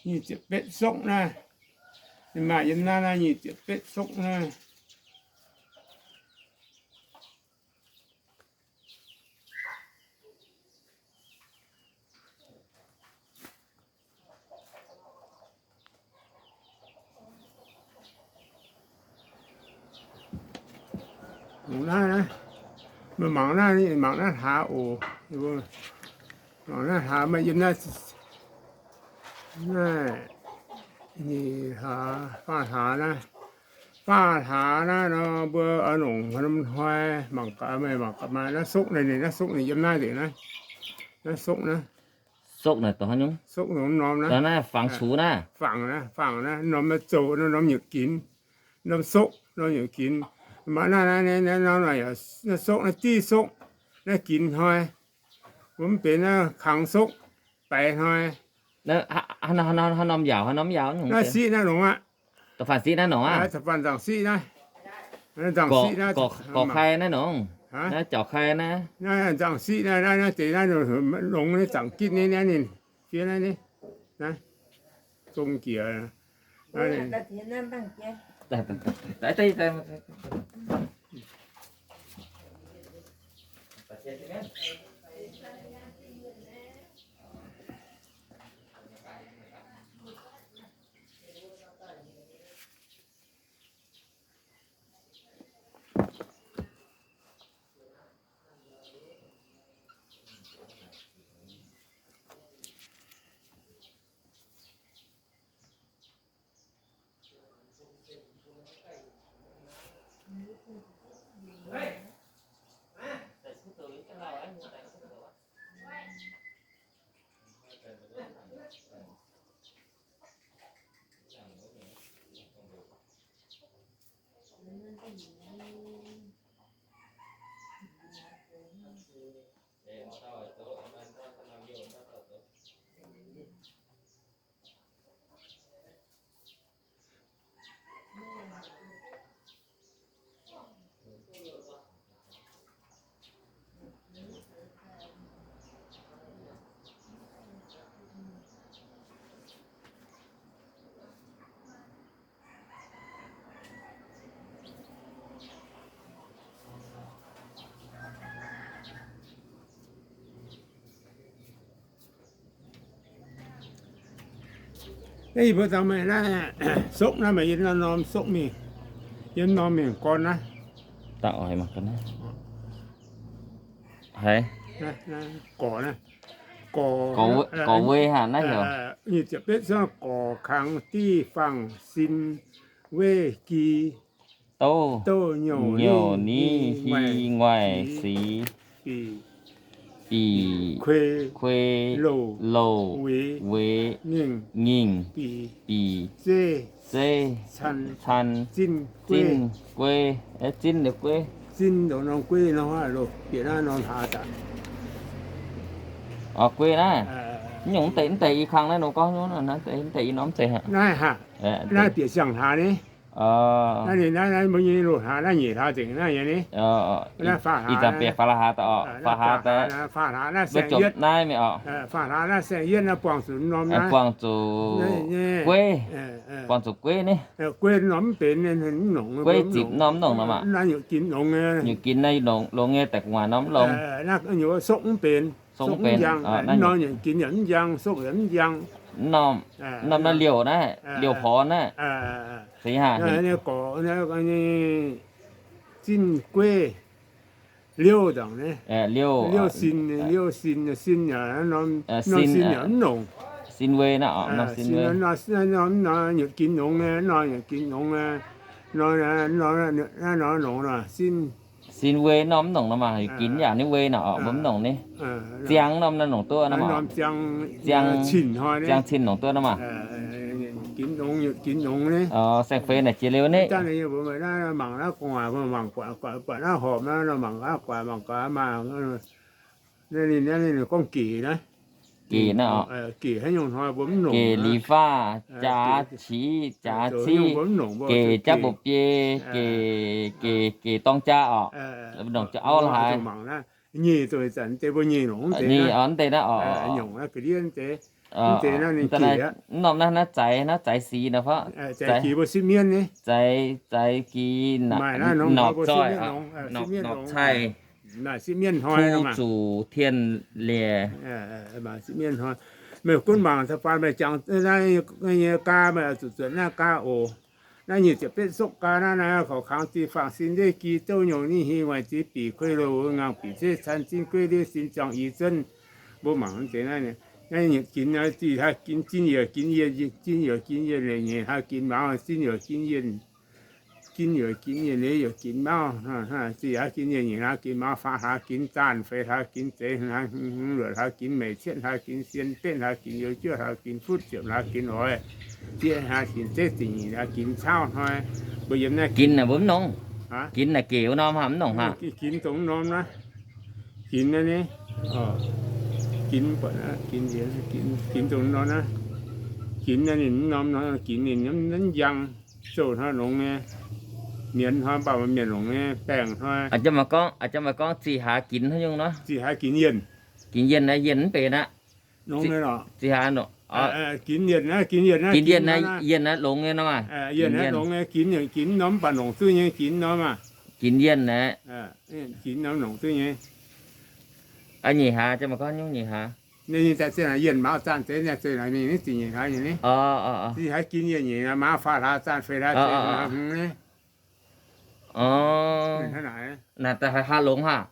nyic ziepc betv sokv naaiv. Ninh maaih yiem naaiv, naaiv nyic ziepc betv sokv naaiv. Mangc naaiv, mangc naaiv, mangc naaiv hlaax oc. Mangc naaiv hlaax maaih yiem naaiv, naaiv, faah hlaax naaiv, faah hlaax naaiv nor mbuo oix longc norm hnoi mangc gaax, meih mangc gaax maaih naaiv sokv naaiv, naaiv sokv naaiv yiem naaiv nzengc naaiv, naaiv sokv naaiv. Sokv naaiv dongh haaix nyungc? Sokv norm naaiv, naaiv fangx cux naaiv, fangx naaiv, fangx naaiv norm naaiv zoux norm nyutc ginx, norm sokv norm nyutc ginx. Maaih naaiv, naaiv sokv naaiv div sokv, naaiv ginx hnoi, mbuo mv benx naaiv kangx sokv, baix hnoi. Haaix norm yaauc, haaix norm yaauc? Naaiv siqv naaiv nongx aqv. Da'faanh siqv naaiv nongx aqv. Da'faanh nzangc siqv naaiv. Nzangc siqv naaiv, gorx khai naaiv nongx. Naaiv jauc khai naaiv. Naaiv nzangc siqv naaiv, naaiv deix naaiv nongx, naaiv zangc gitv naaiv, naaiv ninh fiev naaiv, naaiv zong jiex. Naaiv yie mbuo dangh meih naaiv sokv naaiv, meih yiem norm sokv mingh, yiem norm mingh gorn naaiv. Gorx, gorx wei haic naaiv heuc. Nyic ziepc betv gorx kangx div fangx sin weih gi douh nyouc ni hi nguaih sic bic kuei louc weic nyingh bic zeiv caan zinh guei, zinh liuz guei, zinh liuz norm guei nor, bieqc naaiv norm hlaax daaih. Guei naaiv, mv nyungc mv deix, mv deix i kang naaiv nor gorngv, mv deix i norm mv deix. Naaiv bieqc siang-hlaax ni. Naaiv ninh naaiv mbuo nyei loz-hlaax, naaiv nyeic hlaax nzengc naaiv nyei ni. Ih zanc bieqc faam hlaax daaih, faam hlaax daaih, faam hlaax naaiv saeng-yietv naaiv mingh oc. Faam hlaax naaiv saeng-yietv naaiv buangh zuqc norm, buangh zuqc gueiv, buangh zuqc gueiv ni. Gueiv norm mv benx, gueiv zipc norm mv longc nor maah. Naaiv nyutc ginx longx nyei, nyutc ginx naaiv longx nyei, daaih gu'nguaaic norm mv longx. Sokv mv benx, sokv mv njang, norm nyutc ginx yaac mv njang, sokv yaac mv njang. Norm, norm naaiv liouh naaiv, liouh porx naaiv. Gorx, zinh gueiv, liouh nzangc, liouh sin, liouh sin, sin yaac norm sin yaac mv longc. Sin wei naaiv, norm sin wei, nyutc ginx longx nyei, norm nyutc ginx longx nyei, naaiv norm longx nor, sin. Sin wei norm mv longc nor maah, ginx yaac ninh wei nor, mbuo mv longc ni. Ziang norm naaiv longc duqv nor maah. Ziang, ziang cin longc duqv nor maah. Ginx longx, ginx longx ni. Saeng-feix naaic jiex liuz ni. Mangc naaiv gu'nguaaic, mangc gu'nguaaic, gu'nguaaic naaiv horpc naaiv, mangc gu'nguaaic, mangc gu'nguaaic maah. Naaiv ninh, naaiv ninh gorngv gec naaiv. Gec naaiv oc. Gec haaix nyungc hnoi mbuo mv longc. Gec liz faah, jaax qiv, jaax civ, gec jaav mba'biei, gec, gec, gec dorng jaa oc. Longc jaax auv la'haaix. Nyic dongh ih zanc deix mbuo nyic longc deix, nyungc ga'ndiev deix, mv deix naaiv ninh jiex aqv. Mv norm naaiv, naaiv zaix, naaiv zaix sic nor fai? Zaix sic mbuo sipv mienv ni. Zaix, zaix gic, maaih naaiv norm norqc zoih, norqc caih, maaih sipv mienv hnoi, zuqc tien liec. Maaih sipv mienv hnoi. Meih gunv mangc caux faanh meih jangx naaiv nyei gaa, meih oix zuqc zuotc naaiv gaa oc. Naaiv nyic ziepc betv sokv gaa naaiv, naaiv korv kangx zinh faangh sin nzeiv gi douv nyungc ninh hingh waaic ziex bieqc kuei loh ngaangc bieqc zeiv caan zinh gueiv ndiev sin ziangh i zuonv. Mbuo mangc deix naaiv, naaiv ginx zinh haaix ginx zinh youc ginx yienh, zinh youc ginx yienh leiz nyeic haaix ginx maux, zinh youc ginx yienh, ginx youc ginx yienh leiz youc ginx mauv, zinh haaix ginx yienh nyeic hlaax ginx maux, faam hlaax ginx zaanh, feix hlaax ginx zeiz, luoqc hlaax ginx meic, cietv hlaax ginx sien, betv hlaax ginx youh, juov hlaax ginx futv, ziepc hlaax ginx oix, zieqv hlaax ginx zeiv, ziepc nyeic hlaax ginx cauv hnoi. Mbuo yiem naaiv ginx naaic mbuo mv nongc. Ginx naaic gec wuov norm haaix mv nongc haaix? Ginx dongh norm naaiv. Ginx naaiv ni, ginx, ginx dongh norm naaiv. Ginx naaiv ninh mv norm nor, ginx ninh mv njang, zouh hnoi longx nyei, mienz hnoi mv baac mienh longc nyei, baengh hnoi. A'jang maaih gorngv, a'jang maaih gorngv zinh haaix ginx hnangv nyungc nor. Zinh haaix ginx yienh. Ginx yienh naaiv yienh mv benx aqv. Zinh haaix, ginx yienh naaiv, ginx yienh naaiv, yienh naaiv longx nyei nor maah. Yienh naaiv longx nyei, ginx, ginx norm mv baac longc duqv nyei, ginx norm aah. Ginx yienh naaiv. Ginx norm longc duqv nyei. Nyeic hlaax, a'jang maaih gorngv nyungc nyeic hlaax. Ninh daaih zinh yienh maux zaanh zeiz, ninh zinh mingh zinh nyeic hlaax nyei ni. Zinh haaix ginx yienh nyeic, maux faam hlaax zaanh feix hlaax zeiz hngv ni. Naaiv daaih haaix longx haac?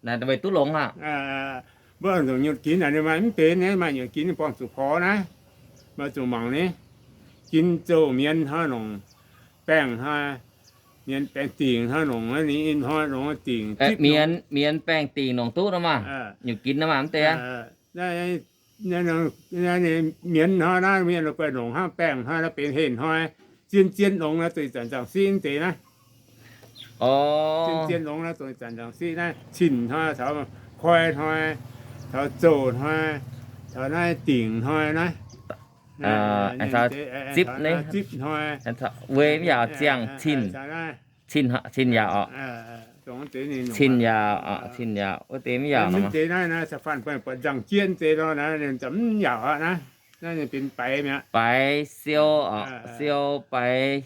Naaiv daaih weic duqv longx haac? Mbuo nzunc nyutc ginx naaic ninh maaih mv benx nyei, maaih nyutc ginx ninh buangh zuqc porx naaiv, maaih zuqc mangc ni. Ginx zouh mienz hnoi longc, baengh hnoi, mienz baengh dingc hnoi longc, ninh ih hnoi longc dingc zipv. Mienz baengh dingc longc duqv nor maah. Nyutc ginx nor maah mv deix. Mienz hnoi naaiv mienh guaih longc hnangv, baengh hnoi naaiv benx henh hnoi. Zien zien longx naaiv dongh ih zanc nzangc siqv deix naaiv. Zien zien longx naaiv dongh ih zanc nzangc siqv naaiv, cin hnoi caux koi hnoi, caux zouh hnoi, caux naaiv dingc hnoi naaiv. Zipv hnoi, weic mv yaauc ziangh cin, cin yaauc oc. Cin yaauc, cin yaauc wuov deix mv yaauc nor. Deix naaiv, naaiv caux faanh buatc nzangc jieqv deix nor, naaiv mv yaauc aqv naaiv. Naaiv ninh benx baix mi'aqv. Baix siou, siou baix.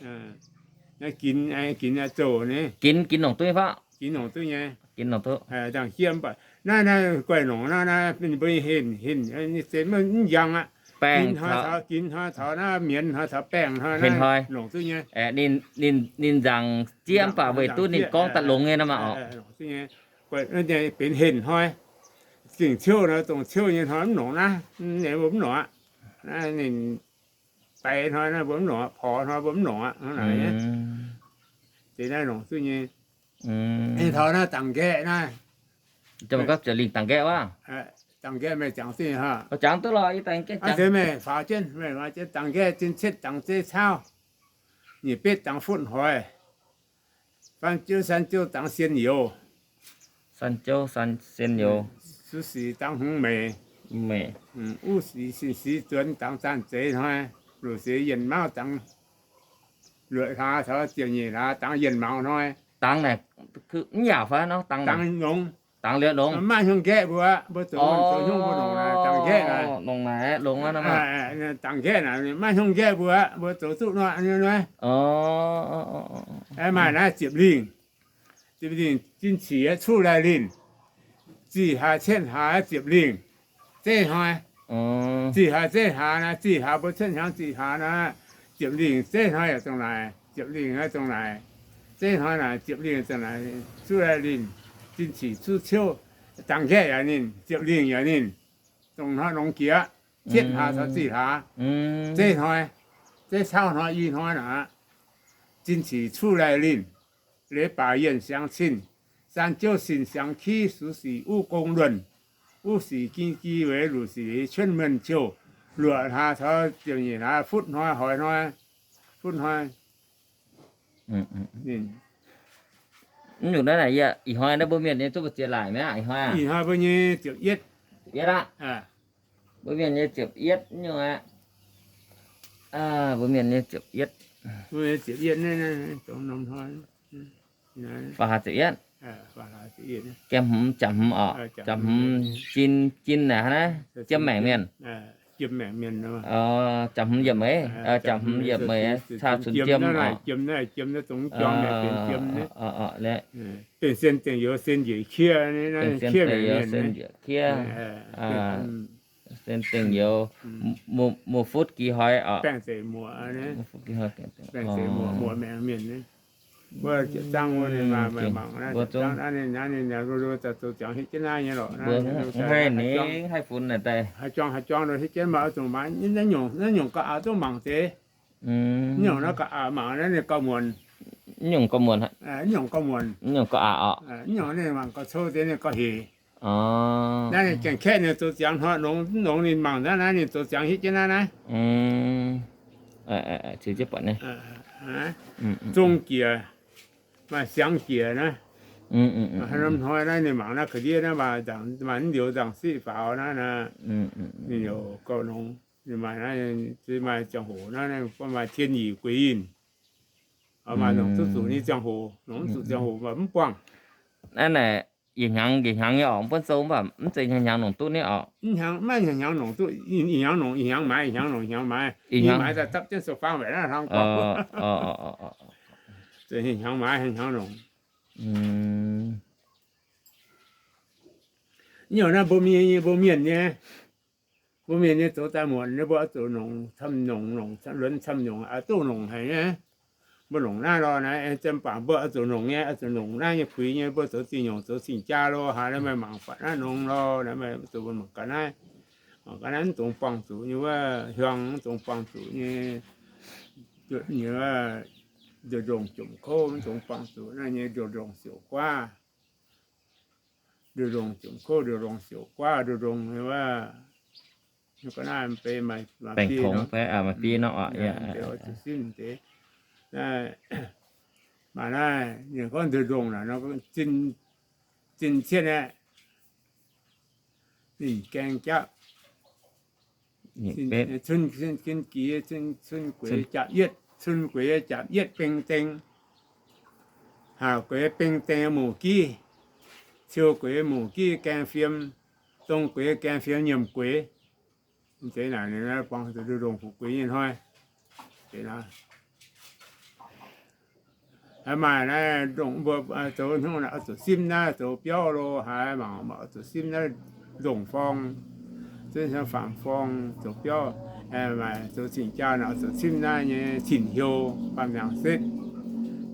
Naaiv ginx, ginx zouh ni. Ginx, ginx longc duqv nyei fai? Ginx longc duqv nyei. Ginx longc duqv. Nzangc jieqv mv baac naaiv, naaiv guaih longc naaiv, naaiv ninh mbuo nyei henh, henh, ninh se mv njang aqv. Baengh ginx hnoi caux, ginx hnoi caux naaiv mienz hnoi caux baengh hnoi naaiv longc duqv nyei. Ninh, ninh nzangc jieqv mv baac weic duqv ninh gorngv daaih longx nyei nor maah oc. Benx henh hnoi. Zingh ciouv nor, dongh ciouv nyei hnoi mv longc naaiv, mv longc aqv. Naaiv ninh baix hnoi naaiv mbuo mv longc aqv, porx hnoi mbuo mv longc aqv. Deix naaiv longc duqv nyei. Taux naaiv dangc nqaeqv naaiv, ziouc lingh dangc nqaeqv wuov. Dangc nqaeqv meih jangx duqv nyei hnangv. Jangx duqv lorqc, yie dangc nqaeqv jangx. Meih faaux jienv, meih faaux jienv dangc nqaeqv, zinh cietv dangc zeiv cauv, nyic betv dangc futv hoix, faam jouv san jouv dangc sien youz, san jouv san sien youz, sux sic dangc hngongx meic, meic, uv sic sin sic zuonx dangc zaanh zeiz hnoi, luoqc sic yienh mauv dangc luoqc hlaax caux ziepc nyeic hlaax dangc yienh maux hnoi. Dangc naaic mv yaauc fai nor? Dangc longx. Dangc liuz longx. Maiv hnyungx nqaeqv mbuo, mbuo zoux, zoux hnyungv mbuo longc naaic dangc nqaeqv naaic. Longc naaic, longx aqv nor. Dangc nqaeqv naaic maiv hnyungx nqaeqv mbuo, mbuo zoux duqv nor. Maaih naaiv ziepc lingh, ziepc lingh zinh cic cuqv laih linh, zih hlaax cietv hlaax ziepc lingh, zeiv hnoi. Zih hlaax zeiv hlaax naaiv, zih hlaax mbuo cuotv hnyangx zih hlaax naaiv, ziepc lingh zeiv hnoi yaac dongh naaic, ziepc lingh naaiv dongh naaic, zeiv hnoi naaic, ziepc lingh dongh naaic, cuqv laih linh, zinh cic cuqv ciouv, dangc nqaeqv yaac ninh, ziepc lingh yaac ninh, dongh hnoi longx jiex, cietv hlaax caux zih hlaax, zeiv hnoi, zeiv cauv hnoi i hnoi naaic, zinh cic cuqv laih linh, leiz baac yienh siangx cin, san jouv sin siangx kiv, sux sic uv gong luonh, uv sic ging gi weic luc sic cuonv mienh jouh, luoqc hlaax caux ziepc nyeic hlaax futv hnoi hoix hnoi, futv hnoi. Mv nyungc naaiv, ih hnoi naaiv mbuo mienh nyei zuqc mbu'ziex laaic mi'aqv, ih hnoi. Ih hnoi mbuo nyei ziepc yietv. Ziepc yietv aqv. Mbuo mienh nyei ziepc yietv nyungc aqv. Mbuo mienh nyei ziepc yietv. Ziepc yietv, faaux hlaax ziepc yietv. Jaa-hmz, jaa-hmz oc, jaa-hmz jin, jin naaic hnangv naaiv, jiem maengc mienh. Jaa-hmz yietc meix, jaa-hmz yietc meix, caa cunx jiem oc. Benx sen dengc youz sen njiec kiev, benx sen dengc youz sen njiec kiev. Sen dengc youz, muoz-futv gix hoiz oc. Muoz-futv gix hoiz, muoz maengc mienh. Wuov zangv wuov ninh maaih mangc naaiv, ninh naaiv ninh zoux ziangx hitv jienv naaiv nyei lorqc. Mbuo mv haih ningv haih funx naaic daaih. Haaix juang haaix juang hitv jienv maaih oix zuqc mangc, naaiv nyungc gauh aqc duqv mangc deix. Nyungc naaiv gauh aqc mangc naaiv ninh gauh muonc. Nyungc gauh muonc, nyungc gauh aqc oc. Nyungc ninh mangc gauh cou deix ninh gauh hec. Naaiv ninh gaengh kaeqv ninh zoux ziangx hnoi longx, longx ninh mangc naaiv, naaiv ninh zoux ziangx hitv jienv naaiv naaiv. Zong jiex, maaih siangx jiex naaiv. Hnoi naaiv ninh mangc naaiv ga'ndiev naaiv maaih mv njoux nzangc siqv faaux naaiv, ninh youc gauh longx. Ninh maaih naaiv, maaih ziangh hoc naaiv, maaih tien nyeic gueix yinh. Maaih longc duqv zuqc nyei ziangh hoc, longc mv zuqc ziangh hoc mv buangh. Naaiv naaic yietc hnyangx yietc hnyangx nyei oc, mv buonv sou mv baac mv zeiz hnyangx hnyangx longc duqv nyei oc. Mv hnyangx, maiv hnyangx hnyangx longc duqv, ih hnyangx longc ih hnyangx maaiz, ih hnyangx longc ih hnyangx maaiz. Ih hnyangx maaiz daaih dapv jienv sou-faang waaic naaiv hnangv gorngv. Ih hnyangx maaiz hnyangx longc. Nyungc naaiv mbuo mienh nyei, mbuo mienh nyei, mbuo mienh nyei zoux daaih muonc nyei, mbuo oix zuqc longc camv nyungc, longc luonx camv nyungc oix duqv longc haic nyei. Mbuo longc naaiv lorh naaiv, ziemx baac mbuo oix zuqc longc nyei, oix zuqc longc naaiv nyei puix nyei, mbuo zoux zingh nyungc zoux cing-jaa lorh, haaix naaiv meih mangc buatc naaiv nongx lorh, naaiv meih zuqc mbuo mangc gaax naaiv. Mangc gaax naaiv mv dungx buangh zuqc nyei wuov hiuang, mv dungx buangh zuqc nyei, nyei wuov ndoh ndongh jomc kouv, mv dungx buangh zuqc naaiv nyei ndoh ndongh siouc guaav. Ndoh ndongh jomc kouv, ndoh ndongh siouc guaav, ndoh ndongh nyei wuov, ga'naaiv mv bei maaih biei nor, zuqc simv deix. Maaih naaiv ninh gorngv ndoh ndongh naaic, zinh cietv aeqv, ninh gaeng japv, cun, cun gueix japv yietv, cun gueix japv yietv beng deng, haac gueix beng deng muoc giv, ciou gueix muoc giv gaeng fiem, dong gueix gaeng fiem nyiemc gueix. Deix naaic ninh buangh zuqc ndoh ndongh fu'jueiv nyei hnoi. Maaih naaiv ndongh mbuo zoux hnyouv naaiv oix zuqc simv naaiv zoux biauv lo haaix, mangc oix zuqc simv naaiv ndongh forng, zuov faam forng zoux biauv. Maaih zoux cing-jaa naaic oix zuqc simv naaiv nyei cin-hou, faam-hnyangx setv,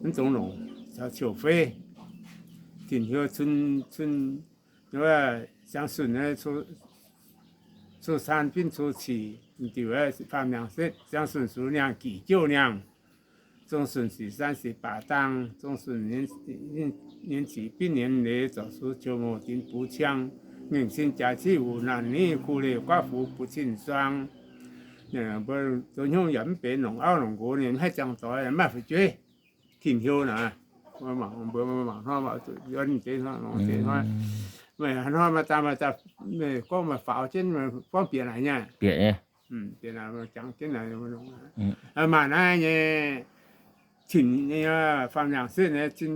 mv dungx longc caux ciouv feiv. Cin-hou cun, cun, siang-sunh, co caan binv co cic, diuc faam-hnyangx setv, siang-sunh sux niangh, gic jouv niangh, zong sunh sic saan sic baac dang, zong sunh nienz cic binv nienz leiz, zorc sux qiu mouc dinx bux ciang, ngaengc cin jaax civ wuc naanc niv, kuh leih guaav fuc butv cin suang. Mbuo zoux hnyouv yaac mv benx longc auv longc nqox, ninh mv haih ziangh doix, maaih fu'jueiv. Tin-heuc naaic, mbuo mangc hnoi, zuqc yuonv deix hnoi, longc deix hnoi. Meih hnoi maaih daaih, maaih daaih, meih gorngv maaih faaux jienv, gorngv bieqc naaic nyei. Bieqc nyei. Bieqc naaic, jangx jienv naaic. Maaih naaiv nyei, cin nyei, faam-hnyangx setv nyei, cin,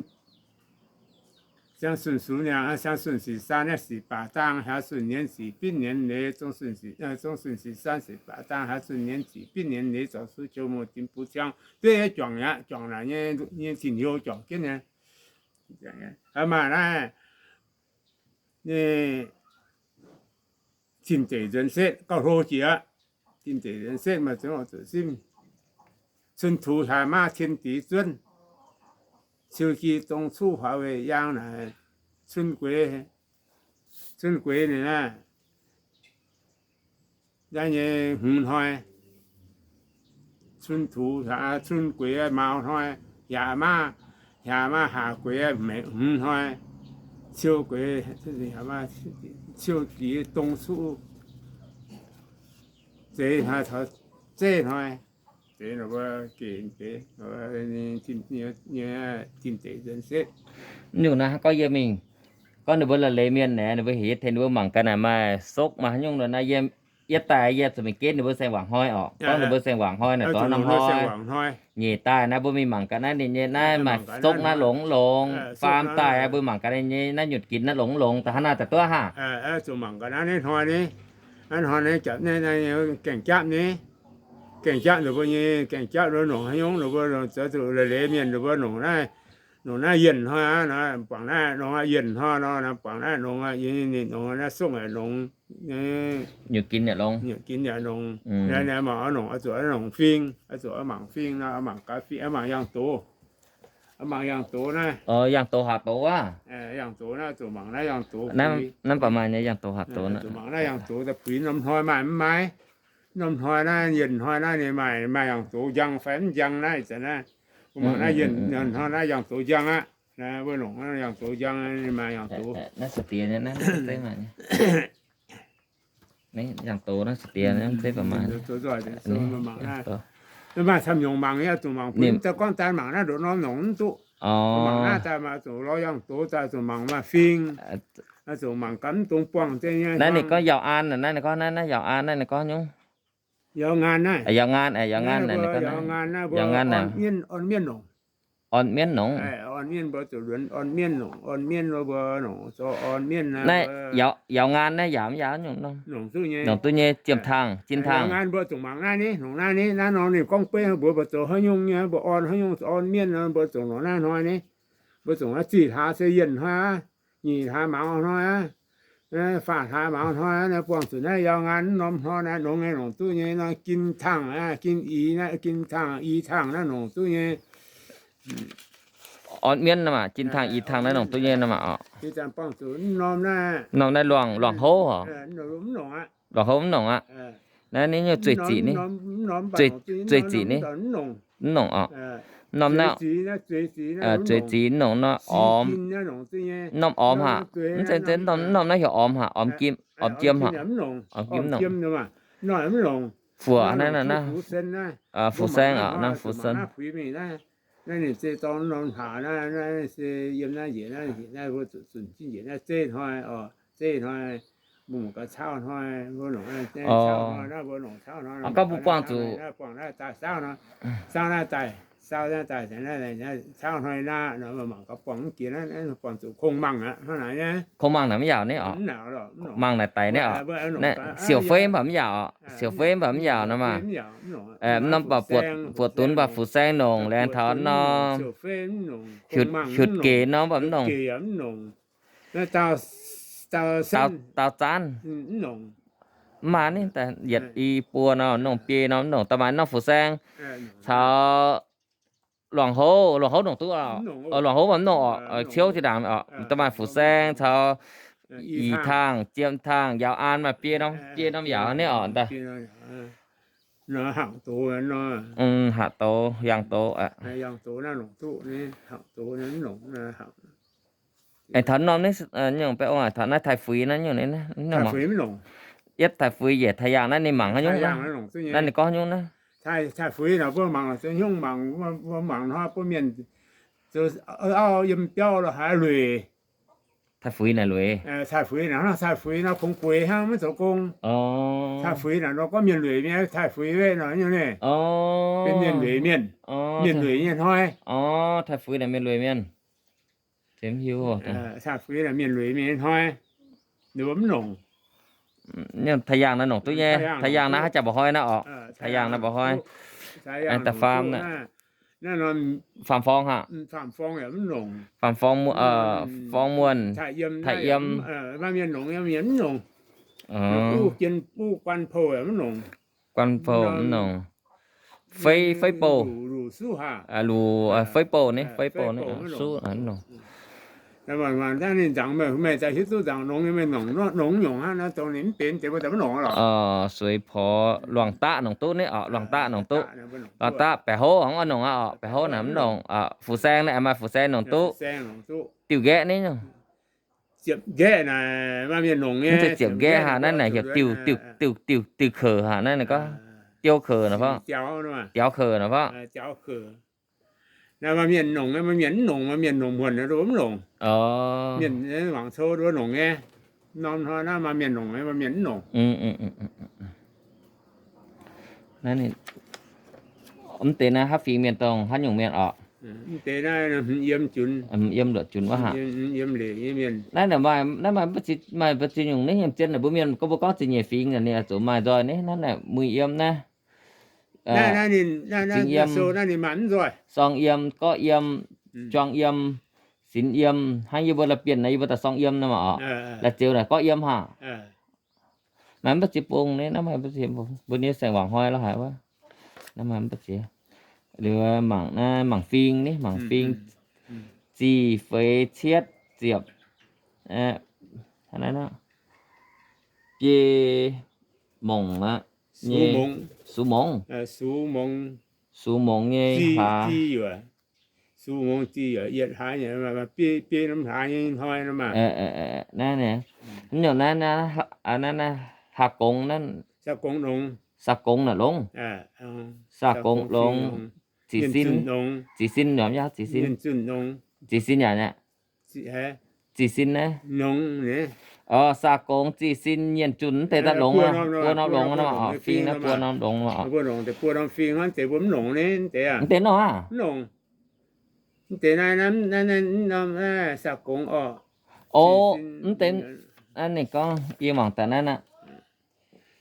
siang-sunh sux niangh, siang-sunh sic saan naaiv sic baac dang, hiaaux sunh nienz sic binv nienz leiz, zong sunh sic, zong sunh sic saan sic baac dang, hiaaux sunh nienz sic binv nienz leiz, zorc sux qiu mouc dinx bux ciang. Duqv juangc aqv, juangc naaic nyei, nyei tin-heuc juangc jienv nyei. Maaih naaiv nyei, tin deic nzuonx setv gauh hlo jiex aqv. Tin deic nzuonx setv maaih zungv oix zuqc simv. Cun tuix hlaax mav cien dix zuonv, ciu gi dong cuqv huaax weih yaang naaic, cun gueix, cun gueix ninh naaiv, naaiv nyei hmz hnoi, cun tuix, cun gueix mauz hnoi, hiaax mav, hiaax mav haax gueix hmz hnoi, ciu gueix, ciu dix dong cuqv zeiz hnoi, zeiv hnoi. Tin deic nzuonx setv. Nyungc naaiv gorngv yie mingh, gorngv ninh mbuo la'leiz mienh naaic, ninh mbuo heuc yie tengx ninh mbuo mangc gaax naaic maaih sokv maaih haaix nyungc nor naaiv yie Yietv daaih yie zuqc mingh ginv ninh mbuo saeng-wangc hnoi orqc. Gorngv ninh mbuo saeng-wangc hnoi naaic dorh norm hnoi. Nyeic daaih naaiv mbuo mingh mangc gaax naaiv ninh nyei naaiv maaih sokv naaiv longx longx. Faam daaih mbuo mangc gaax ninh nyei naaiv nyutc ginx naaiv longx longx, da'hnangv naaiv daaih duqv haac. Zuqc mangc gaax naaiv hnoi ni, naaiv hnoi ni, gaengh japv ni, gaengh japv ninh mbuo nyei, gaengh japv nongc haaix nyungc ninh mbuo zuqc leiz-leiz mienh ninh mbuo nongc naaiv, nongc naaiv yienh hnoi aqv, buangc naaiv nongc yienh hnoi nor, buangc naaiv nongc, ninh nongc naaiv sokv naaic longx. Nyutc ginx yaac longx. Nyutc ginx yaac longx. Naaiv maaih oix nongc, oix zuqc oix nongc fing, oix zuqc oix mangc fing nor, oix mangc gaax fing, oix mangc yangh doz. Oix mangc yangh doz naaiv. Yangh doz haac doz aqv. Yangh doz naaiv zuqc mangc naaiv yangh doz. Naaiv baac maaih nyei yangh doz haac doz. Zuqc mangc naaiv yangh doz daaih puix norm hnoi maaih mv maaih. Norm hnoi naaiv, yienh hnoi naaiv ninh maaih, maaih yangh doz njang fai mv njang naaiv ih zanc naaiv. Mbuo mangc naaiv yienh hnoi naaiv yangh doz njang aqv. Mbuo longc yangh doz njang, ninh maaih yangh doz. Yangh doz naaiv se diex, mv zeiz baac maaih. Maaih camv nyungc mangc, zuqc mangc, mv zeiz gorngv daaih mangc naaiv ndoqc norm nongc mv duqv. Mangc naaiv daaih maaih zuqc lorz yangh doz daaih zuqc mangc maaih fing. Zuqc mangc gaax mv dungx buangh deix nyei. Naaiv ninh gorngv Yau An, naaiv ninh gorngv naaiv, naaiv Yau An naaiv ninh gorngv nyungc. Yau Ngan naaiv. Yau Ngan, Yau Ngan naaiv, Yau Ngan naaiv. Orn mienv nongc. Orn mienv nongc. Orn mienv mbuo zuqc luonx orn mienv nongc, orn mienv mbuo nongc, orn mienv naaiv. Yau Ngan naaiv yaac mv yaac nyungc, nongc duqv nyei, jiem tangh, jin tangh. Yau Ngan mbuo zuqc mangc naaiv ni, nongc naaiv ni, naaiv nor ninh gorngv beiv mbuo, mbuo zoux haaix nyungc nyei, mbuo orn haaix nyungc orn mienv nor, mbuo zuqc nongc naaiv hnoi ni. Mbuo zuqc naaiv zih hlaax se yienh hnoi aqv, nyic hlaax maux hnoi aqv, faah hlaax maux hnoi aqv, naaiv buangh zuqc naaiv Yau Ngan norm hnoi naaiv nongc nyei, nongc duqv nyei nor, jin tangh, jin ix naaiv, jin tangh ix tangh naaiv nongc duqv nyei. Orn mienv nor maah, jin tangh ix tangh naaiv nongc duqv nyei nor maah oc. Norm naaiv luangc, luangc houv oc. Luangc houv mv nongc aqv. Naaiv ninh nyungc zueiz ziqc ni, zueiz ziqc ni, mv nongc oc. Norm naaiv zueiz ziqc mv nongc nor, orm, norm orm haic. Mv zeiz, mv norm naaiv heuc orm haic, orm jiem haic. Orm jiem mv nongc. Fuoqc naaiv, naaiv, fu saeng oc, naaiv fu saeng. Naaiv ninh se dorng norm hlaax naaiv, naaiv se yiem naaiv njiec naaiv, njiec naaiv mbuo zuqc zunc jienv njiec naaiv zeiv hnoi oc, zeiv hnoi, mbuo mangc gaax cauv hnoi, mbuo longc cauv hnoi naaiv, mbuo longc cauv hnoi, gorngv mbuo buangh zuqc, buangh naaiv daaih saauv hnoi, saauv naaiv daaih, saauv naaiv daaih, cauv hnoi naaiv nor, mangc gaax buangh mv jiex naaiv, buangh zuqc kongx mangc aqv, hnangv naaiv. Kongx mangc naaic mv yaauc ni oc. Mangc naaic daic ni oc. Siouc fei mv baac mv yaauc oc. Siouc fei mv baac mv yaauc nor maah. Norm baac buoqc dunx baac fu saeng nongc, laengz taux norm hiutc gec norm baac mv nongc. Daaux zaanv. Mv maaih ni, yietc i buo nor, nongc biei nor mv nongc, da'maaih norm fu saeng caux luangc houv, luangc houv nongc duqv oc. Luangc houv mv nongc oc, ciouv zinh ndaangc oc. Da'maaih fu saeng caux ih tangh, jiem tangh, yaaux an maaih biei norm, biei norm yaaux ni oc. Haac douz, yangh douz. Aengx taux norm ni, nyungc beiv ong, taux naaiv Taaih Fuix naaiv nyungc ni, yietv Taaih Fuix njiec Taaih Yaangh naaiv ninh mangc haaix nyungc naaiv? Naaiv ninh gorngv haaix nyungc naaiv? Taaih Fuix naaic mbuo mangc, mbuo mangc hnoi bun mienh auv yiem biauv lo haaix lueic. Taaih Fuix naaic lueic. Taaih Fuix naaic hnangv Taaih Fuix nor kungx gueix hnangv maiv zoux gong. Taaih Fuix naaic nor gorngv mienh lueic mienh, Taaih Fuix weqv nor nyungc ni, benx mienh lueic mienh, mienh lueic nyei hnoi. Taaih Fuix naaic mienh lueic mienh. Taaih Fuix naaic mienh lueic mienh nyei hnoi, ninh mbuo mv nongc. Taaih Yaangh naaiv nongc duqv nyei. Taaih Yaangh naaiv haaix jaax mba'hnoi naaiv oc. Taaih Yaangh naaiv mba'hnoi. Aengx da'faam naaiv, faam forng haic. Faam forng, muonh, taaih yiem, guan pou mv nongc. Fei, fei bouh, luc, fei bouh ni, fei bouh ni, suv, nongc. Sueix porx, luangc daqv nongc duqv ni oc, luangc daqv nongc duqv. Luangc daqv baeqc houv hnangv oix nongc aqv oc, baeqc houv naaic mv nongc. Fu saeng naaiv maaih fu saeng nongc duqv. Diuh nqaeqv ni. Ziepc nqaeqv naaic maaih mienh nongc nyei. Mv zeiz ziepc nqaeqv haic, naaiv naaic heuc diuh, diuh, diuh, diuh kouc haic, naaiv ninh gorngv diuh kouc naaic fai? Diuh kouc naaic fai? Naaiv maaih mienh nongc, maaih mienh mv nongc, maaih mienh nongc muonc, mv nongc. Mienh mangc cou nduov nongc nyei. Norm hnoi naaiv maaih mienh nongc, maaih mienh mv nongc. Mv deix naaiv haaix fingx mienh dongh haaix nyungc mienh orqc? Yiem luoqc junc wuov haic. Naaiv maaih, naaiv maaih mv baac ziex, maaih mv baac ziex nyungc naaiv. Yiem zien naaic mbuo mienh gorngv, mbuo gorngv ziex nyeic fingx naaic, ninh zuqc maaih nzoih naaiv. Naaiv naaic muih yiem naaiv, zingh yiem, sorng yiem, gorqv yiem, juang yiem, sinx yiem. Hnangv yie mbuo la'bienh naaic, yie mbuo daaih sorng yiem naaiv maah orqc. La'zioux naaic gorqv yiem haic. Maaih mv baac ziex bung naaiv, naaiv maaih mv baac ziex bung. Mbuo nyei saeng-wangc hnoi lorqc haic wuov. Naaiv maaih mv baac ziex. Liuz mangc naaiv mangc fing naaiv, mangc fing, zih, feix, cietv, ziepc, biei mongc aqv. Sux mongx, sux mongx nyei hlaax. Sux mongx zih, yietc hlaax, biei norm hlaax nyei hnoi nor maah. Naaiv nyungc naaiv, naaiv hlaax gongx, naaiv saa gongx naaic longx. Saa gongx longx. Zih sin, zih sin, zih sin yaac, zih sin yaac, zih sin naaiv. Saa gongx, zih sin, nyienh zunh, mv deix daaih longx, buo norm longx nor, fing naaiv buo norm longx. Mv deix nor, mv deix naaiv, saa gongx oc. O, mv deix, ninh gorngv yie mangc daaih naaiv aqv.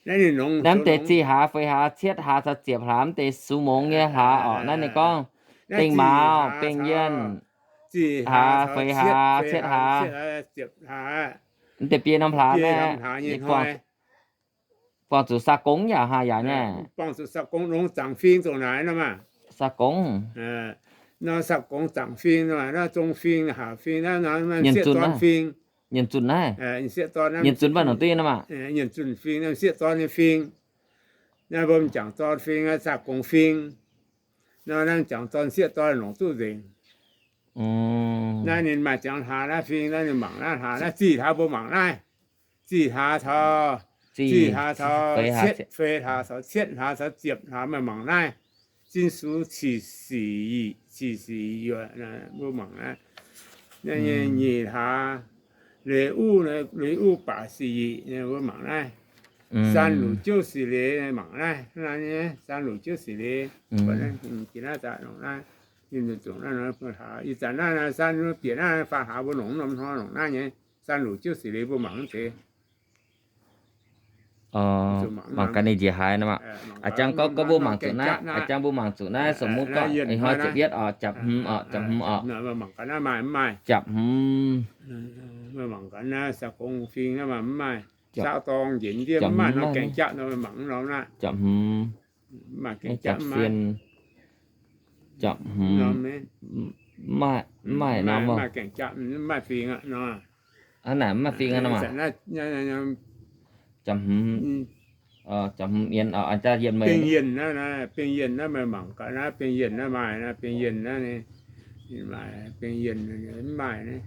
Naaiv mv deix zih hlaax, feix hlaax, cietv hlaax caux ziepc hlaax, mv deix sux mongx nyei hlaax orqc. Naaiv ninh gorngv dengh mauz, bengh yienh, hlaax, feix hlaax, cietv hlaax, mv deix biei norm hlaax naaiv, buangh zuqc saa gongx yaac hlaax yaac nyei. Saa gongx, nor saa gongx zaangc fing, nor zong fing, haac fing, nyienh zunh naaiv, nyienh zunh naaiv, nyienh zunh mv baac nongc duqv nor maah. Nyienh zunh fing, sieqv dorn nyei fing. Naaiv mbuo m'jangc dorn fing, saa gongx fing. Nor naaiv m'jangc dorn sieqv dorn longc duqv nzengc. Naaiv ninh maaih ziangx hlaax naaiv fing, naaiv ninh mangc naaiv hlaax, naaiv zih hlaax mbuo mangc naaiv. Zih hlaax caux, zih hlaax caux cietv, feix hlaax caux cietv hlaax caux ziepc hlaax maaih mangc naaiv. Zinh sux cic sic yic, cic sic yuoqc, mbuo mangc naaiv. Nyic hlaax, leiz uv, leiz uv baac sic yic, mbuo mangc naaiv. San luc jouv sic leiz mangc naaiv, san luc jouv sic leiz. Ih zanc naaiv san bieqc naaiv faam hlaax mbuo longc norm hnoi longc naaiv nyei, san luc jouv sic leiz mbuo mangc mv zeiz. Mangc gaax ninh njiec haaix nor maah. A'jang gorngv, gorngv mbuo mangc zuqc naaiv, a'jang mbuo mangc zuqc naaiv, sou muv gorngv ih hnoi ziepc yietv oc, ziepc hmz oc, ziepc hmz oc. Ziepc hmz, mangc gaax naaiv, saa gongx fing naaiv maaih mv maaih, saauv dorng njiec ndiev mv maaih nor, gaengh japv nor mangc mv norm naaiv. Mv maaih gaengh japv, mv maaih, mv maaih, mv maaih gaengh japv, mv maaih fing aqv nor. Hnangv naaic mv maaih fing aqv nor maah. Ziepc hmz, ziepc hmz yienh, bengh yienh naaiv, bengh yienh naaiv meih mangc gaax naaiv, bengh yienh naaiv maaih naaiv, bengh yienh naaiv, bengh yienh mv maaih,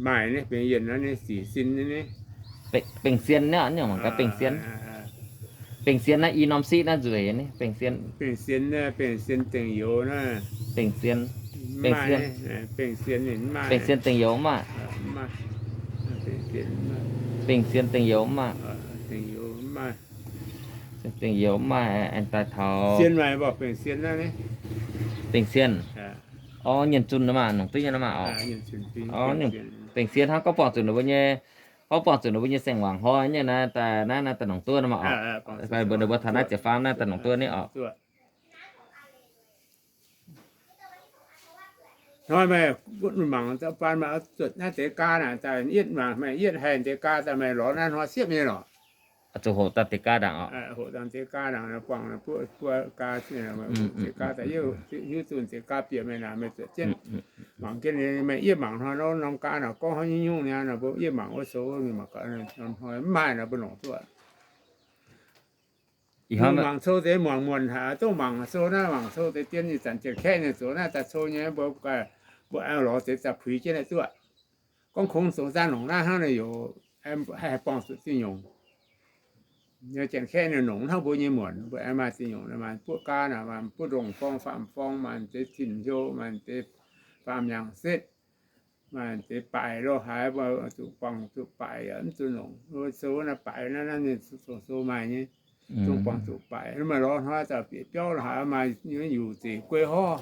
maaih naaiv bengh yienh naaiv, sic sin naaiv. Bengh sien naaiv, bengh sien, bengh sien naaiv i norm siqv naaiv nzueic naaiv, bengh sien. Bengh sien naaiv, bengh sien dengh youz naaiv. Bengh sien, bengh sien, bengh sien dengh youz mv maaih. Bengh sien dengh youz mv maaih. Dengh youz mv maaih, aengx daaih taux bengh sien. Orv, nyienh zunh nor maah, nongc duqv nyei nor maah. Orv, bengh sien hnangv gorngv buangh zuqc ninh mbuo nyei, gorngv buangh zuqc ninh mbuo nyei saeng-wangc hnoi nyei naaiv, daaih naaiv, naaiv daaih nongc duqv nor maah. Mbuo, mbuo taux naaiv ziepc faam naaiv daaih nongc duqv ni oc. Hnoi meih mangc baan meih zuotc naaiv deix gaa naaic daaih, yietv mangc meih yietv haih deix gaa daaih, meih lorz naaiv hnoi siepv nyei lorqc. Zuqc hoqc daaih deix gaa ndaangc oc. Hoqc daaih deix gaa ndaangc, buangh buov gaa, deix gaa daaih, hiuv duqv deix gaa bieqc meih naaic, meih zuotc jienv mangc jienv. Meih yietv mangc hnoi norm gaa naaic gorngv haaix nyungc nyungc niaa, mbuo yietv mangc wuov sou, mangc hnoi mv maaih naaic mbuo longc duqv. Mangc cou deix muonc muonc haic, dongh mangc sou naaiv, mangc cou deix dien ih zanc Janx-Kaeqv ninh zoux naaiv daaih cou nyei, mbuo, mbuo aengx lorz deix daaih puix jienv naaiv duqv. Gorngv kungx zoux zaanv longc naaiv hnangv naaiv yoc, haih buangh zuqc zingh nyungc. Janx-Kaeqv ninh longc hnangv mbuo nyei muonc, mbuo aengx maaih zingh nyungc, maaih buov gaa naaic, maaih buov ndongh forng faam forng, maaih deix tin-hlo, maaih deix faam hnyangx setv, maaih deix baaic lo haaix, mbuo zuqc buangh zuqc baaic yaac mv zuqc longc. Sou naaiv baaic naaiv, naaiv ninh zoux sou maaih nyei. Zong guangc zuqc baaic, maaih lorz hnoi dauh bieqc biauv lorqc, haiz maaih nyungc zeic guei horv,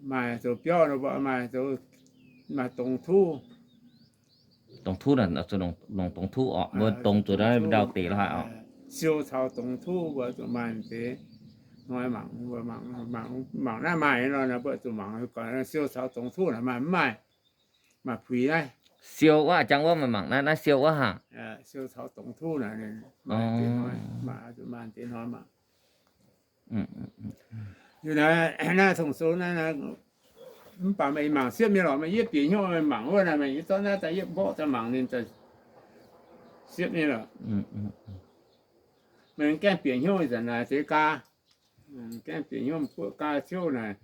maaih zoux biauv nor, mbuo maaih zoux, maaih dongz tuv. Dongz tuv, longc dongz tuv oc, mbuo dongz zuqc ndau deic lorqc haic oc. Siou caux dongz tuv mbuo zuqc maaih deix hnoi mangc, mbuo mangc, mangc naaiv maaih nor, mbuo zuqc mangc siou caux dongz tuv naaic maaih mv maaih. Maaih puix naaiv. Siou wuov, jangx wuov, maaih mangc naaiv, naaiv siou wuov haic. Siou caux dongz tuv naaic, maaih deix hnoi mangc. Naaiv tong-sou naaiv, mv baac meih mangc siepv nyei lorqc, meih yietv bieqc hnyouv meih mangc wuov naaic, meih zorqv naaiv daaih yietv mborqv daaih mangc ninh siepv nyei lorqc. Meih gaengh bieqc hnyouv zanc naaic deix gaa, gaengh bieqc hnyouv buoqv gaa ciouv naaic,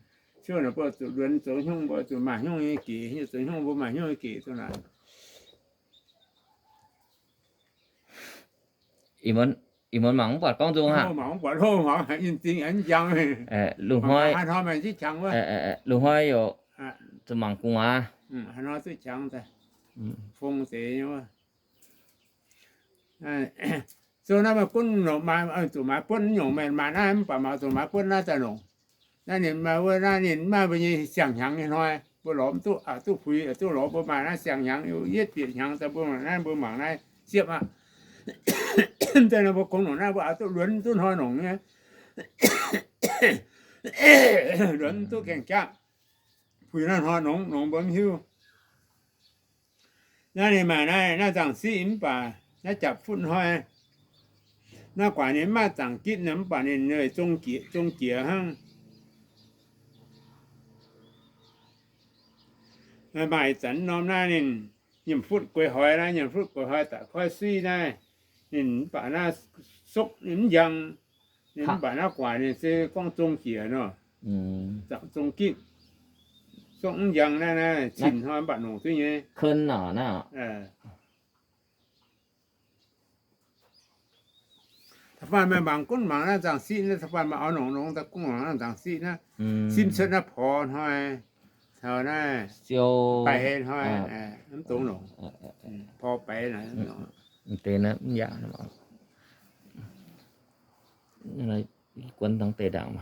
ciouv naaic mbuo zuqc luonx zoux hnyouv, mbuo zuqc maaih hnyouv nyei gec, zoux hnyouv mbuo maaih hnyouv nyei gec duqv naaic. Ih muonz mangc mv buatc gorngv nzung haic. Mangc mv buatc hlo, mangc mv njang. Loz-hnoi, haaix hnoi mangc ziqv qangx wuov. Loz-hnoi yaac zuqc mangc gu'nguaaz. Haaix hnoi duqv qangx daaih. Fong deix nyei wuov. Zoux naaiv maaih gunv longc, zuqc maaiz buonv nyungc, meih maaiz naaiv mv baac maaih zuqc maaiz buonv naaiv daaih longc. Naaiv ninh maaih wuov naaiv ninh maaih mbuo nyei siang-hnyangx nyei hnoi, mbuo lorz mv duqv, aqc duqv puix, aqc duqv lorz, mbuo maaih naaiv siang-hnyangx yietv bieqc hnyangx daaih mbuo mangc naaiv, mbuo mangc naaiv siepv aqv. Daaih nor mbuo kungx longc naaiv, mbuo aqc duqv luonx duqv hnoi longc nyei. Luonx duqv gaengh jaqv. Puix naaiv hnoi nongx, nongx mbuo mv hiuv. Naaiv ninh maaih naaiv, naaiv nzangc siqv mv baac naaiv japc futv hnoi. Naaiv guaax ninh mv maaih zaangc gitv nor mv baac ninh zong jiex, zong jiex hnangv. Maaih ih zanc norm naaiv ninh nyiemc futv gueix hoix naaiv, nyiemc futv gueix hoix da'koiv suiv naaiv, ninh mv baac naaiv sokv ninh mv njang. Ninh mv baac naaiv guaax ninh se gorngv zong jiex nor, zaangc zong gitv, sokv mv njang naaiv, naaiv cin hnoi mv baac nongc duqv nyei. Da'faanh meih mangc gunv mangc naaiv nzangc siqv naaiv, da'faanh meih oix nongc nongx daaih gunv mangc naaiv nzangc siqv naaiv, simv cuotv naaiv porx hnoi, taux naaiv baix hnoi, mv dungx nongc. Porx baix naaic, deix naaiv mv yaac, guonv dangv deix ndaangc.